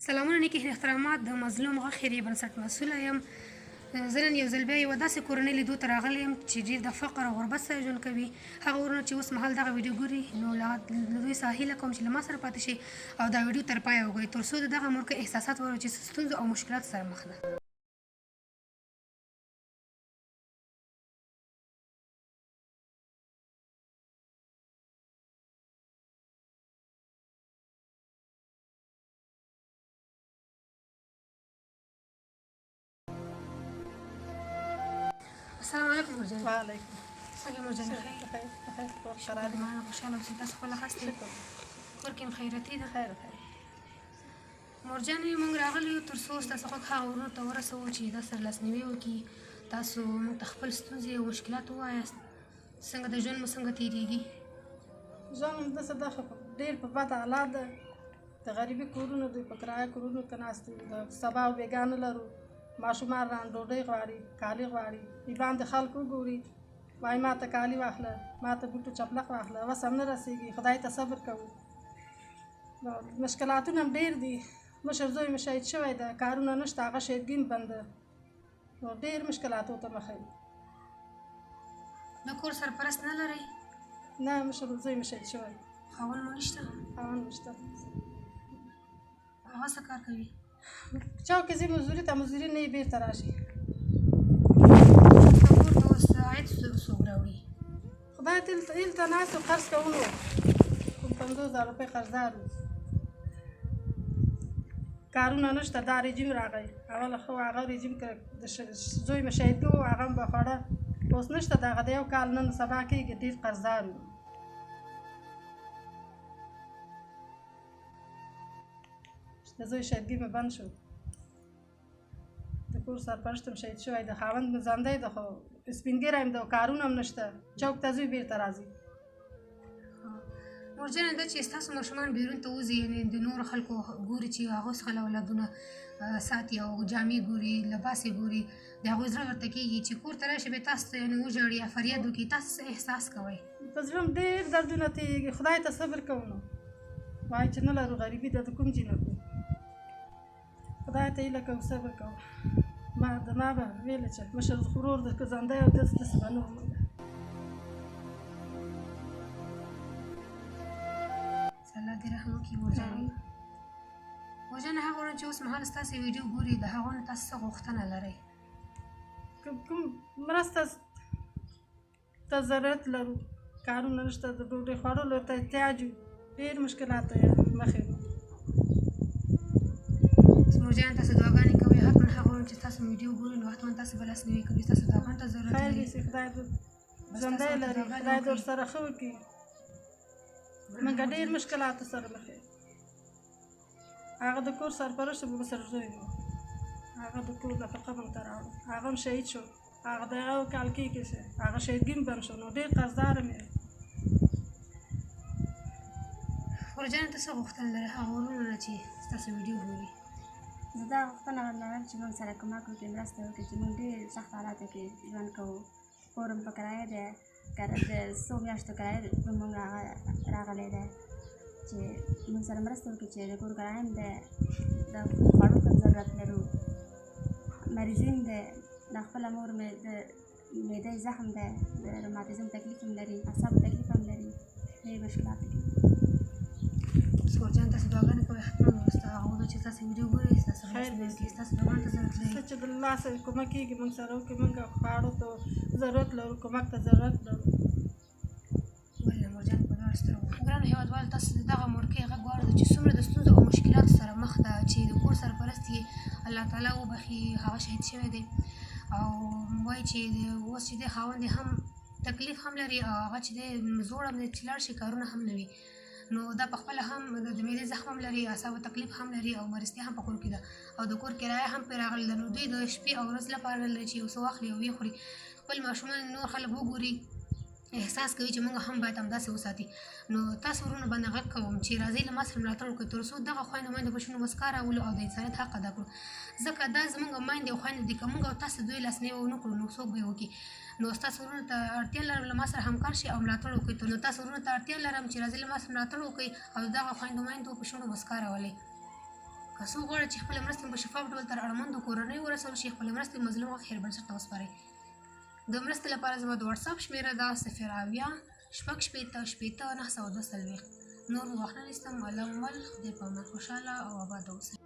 سلامونه نیکې هیلې احترامات د مظلوم غږ خیریه بنسټ مسؤله یم. زه نن یو ځل بیا یوه داسې کورنۍ لیدو ته راغلی یم چې ډېر د فقر او غربت سره ژوند کوي. هغه ورونه چې اوس مهال دغه ویډیو ګوري نو له دوی څخه هیله کوم چې له ما سره پاتې شي او دا ویډیو تر پایه وګوري تر څو د دغه مورکۍ احساسات واوري چې څه ستونزو او مشکلاتو سره مخ ده. السلام علیکم مرجان. وعلیکم. څنګه مرجان؟ خیر خیر، شکر مننه، خوشحاله اوسئ. تاسو خپله ښه یاست؟ کور کې هم خیرتي ده؟ خیر خیر. مرجانې، موږ راغلي یو تر څو ستاسو غږ هغه ورونو ته ورسوو چې دا سره لاسنیوی وکړي. تاسو موږ ته خپل ستونزې او مشکلات ووایاست، څنګه د ژوند مو څنګه تېرېږي؟ ژوند هم داسې ده، خو ډېر په بد حالات ده. د غریبي کورونو دی، په کرایه کورونو کې ناست یو. د سبا او بېګا نه لرو. ماشومان رانه ډوډۍ غواړي، کالي غواړي. ایبان د خلکو وګوري، وایي ما ته کالي واخله، ما ته بوټو چپلک واخله. وس هم نه رسېږي، خدای ته صبر کوو. نو مشکلاتونه هم ډېر دي. مشر زوی مې شهید شوی ده، کارونه نشته، هغه شهیدګین بند، نو ډېر مشکلاتو ته مخ یو. د کور سرپرست نه لرئ؟ نه، مشر زوی مې شهید شوی. خاوند مو نشته؟ خاوند نشته. هغه څه کار کوي؟ چوک کې ځي مزدوري ته، مزدوري نه یې بېرته راشي. کور ته اوس عاید څوک راوړي؟ خدای ته هلته ناست یو، قرض کوو. نو کوم 50,000 روپۍ قرضدار یو. کارونه نشته. دا رژیم راغی، اوله ښه وه، هغه رژیم که د زوی مې شهید و، هغه هم به خوړه. اوس نشته. دغه د یو کال نن سبا کېږي، ډېر قرضدار یو. د زوی شهیدګي مې بند شو، د کور سرپرست هم شهید شوی د خاوند مې ژوندی ده، خو سپین ږیری هم ده، کارونه هم نشته، چوک ته ځي، بېرته راځي. مورجانه، دا چې ستاسو ماشومان بیرون ته وځي، یعنې د نورو خلکو ګوري چې هغه څخه اولادونه ساتي او جامې ګوري، لباس یې ګوري، د هغوی زړه ورته کېږي چې کور ته راشي بیا تاسو ته یعنې وژاړي یا فریاد وکړي، تاسو څه احساس کوئ؟ په زړه مې ډېر دردونه تېرېږي، خدای ته صبر کوو. نو وایي چې نه لرو، غریبي ده، د کوم جي نه کوو. خدای ته هیله کوو، صبر کوو. ما د ما به ویله چې مشر ورور د که ژوندی او داسې داسې به نه وو موږ. الله دې رحم وکړي مورجانې. مورجانې، هغه ورونه چې اوس مهال ستاسې ویډیو ګوري، د هغو نه تاسو څه غوښتنه لرئ؟ کوم مرسته ته ضرورت لرو. کارونه نشته، د ډوډۍ خوړلو ته احتیاج یو، ډېر مشکلات مخ یو. مورجانې، تاسو دعاګانې کوئ، حتما هغه ورونه چې تاسو ویډیو ګوري نو حتما تاسو به لاسنیوی کوي، ستاسو دعاګانو ته ضرورت خیر لري. وي، خدای دې بس ژوندی تاسو ورته لري، دعاګانې خدای دې وکړئ. ورسره ښه وکړي. موږ ډېر مشکلاتو سره مخ یو. هغه د کور سرپرست به مشر زوی و، هغه د کور نفقه موږ ته راوړه، هغه هم شهید شو. هغه د یو کال کېږي چې هغه شهیدګي بند شو، نو ډېر قرضدار مې یم. مورجانې، ته څه غوښتنه لرې هغه ورونو نه چې ستاسو ویډیو ګوري؟ زه دا غوښتنه لرم چې موږ سره کومک وکړي، مرسته وکړي چې موږ ډېر سخت حالاتو کې ژوند کوو. کور هم په کرایه دی، د څو میاشتو کرایه په موږ راغلی دی، چې موږ سره مرسته وکړي چې د کور کرایه هم ده، د خوړو ته هم ضرورت لرو، مریضي هم ده. د خپله مور مې د معدې زخم دی، د روماتیزم تکلیف هم لري، اعصابو تکلیف هم لري، ډېر مشکلات دي. مورجان، تاسو دعاګانې کوئ، حتما وروسته هغه ورونه چې تاسو ویډیو ګوري ستاسو خیر مرسته وي. وکړي، ستاسو دعاګانو ته ضرورت لري. څه چې د الله سره کومک کېږي موږ سره وکړي. موږ خواړو ته ضرورت لرو، کومک ته ضرورت لرو. ولله مورجان، په دواړو سترګو. ګرانو هېوادوالو، تاسو د دغه مورکۍ غږ واورېده چې څومره د ستونزو او مشکلاتو سره مخ ده، چې د کور سرپرست یې الله تعالی وبخښي هغه شهید شوی دی او وایي چې اوس چې دی خاوند یې هم تکلیف هم لري او هغه چې دی زوړ هم دی، چې لاړ شي کارونه هم نه وي. نو دا په خپله هم د معدې زخم هم لري، اعصابو تکلیف هم لري او مرستیا هم په کور کې ده او د کور کرایه هم پرې راغلې ده. نو دوی د شپې او ورځ لپاره نه لري چې یو څه واخلي او ویې خوري. خپل ماشومان نور خلک وګوري، احساس کوي چې موږ هم باید همداسې وساتي. نو تاسو ورونو باندې غږ کوم چې راځئ له ما سره ملاتړ وکړئ تر څو دغه خویندو میندو په شونډو مسکا راولو او د انسانیت حق ادا کړو، ځکه دا زموږ میندې او خویندې دي. که موږ او تاسو دوی لاسنیوی ونه کړو نو څوک به یې وکړي؟ نو ستاسو ورونو ته اړتیا لرم له ما سره همکار شي او ملاتړ وکړئ. نو تاسو ورونو ته اړتیا لرم چې راځئ له ما سره ملاتړ وکړئ او دغه خویندو میندو په شونډو مسکا راولئ. که څوک غواړي چې خپله مرستې په شفاف ډول تر اړمندو کورنیو ورسول شي، خپلې مرستې مظلوم غږ خیر بنسټ ته وسپارئ. د مرستې لپاره زما د واتساپ شمېره ده 070 66 60 942. نور مو وخت نه نیسم. الله مو مل، خدای په امان، خوشحاله او آباد اوسئ.